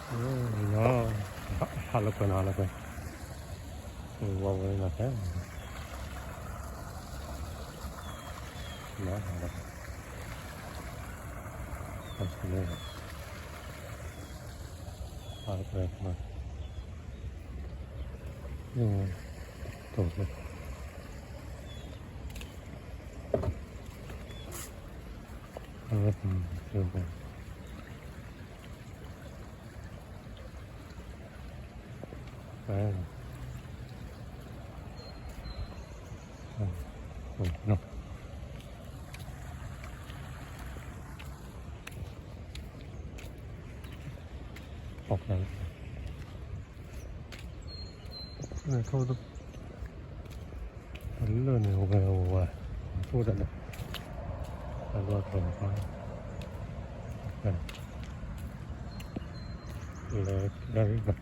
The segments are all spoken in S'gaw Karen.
နီၤ, ဟးလၢကွဲနီၤ, ဟးလၢကွဲ, ဝဲဝဲနီၤ, နီၤ, ဟးလၢကွဲ, ဟးလၢကွဲ, တိၢ်လၢ အလၢၢ်န့ၣ် ဝဲဝဲ, ထိၣ်တၢ်န့ၣ်, အလီၢ်ထီၣ်န့ၣ်, လၢလၢ်,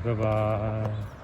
ဘၣ်ဘၣ်.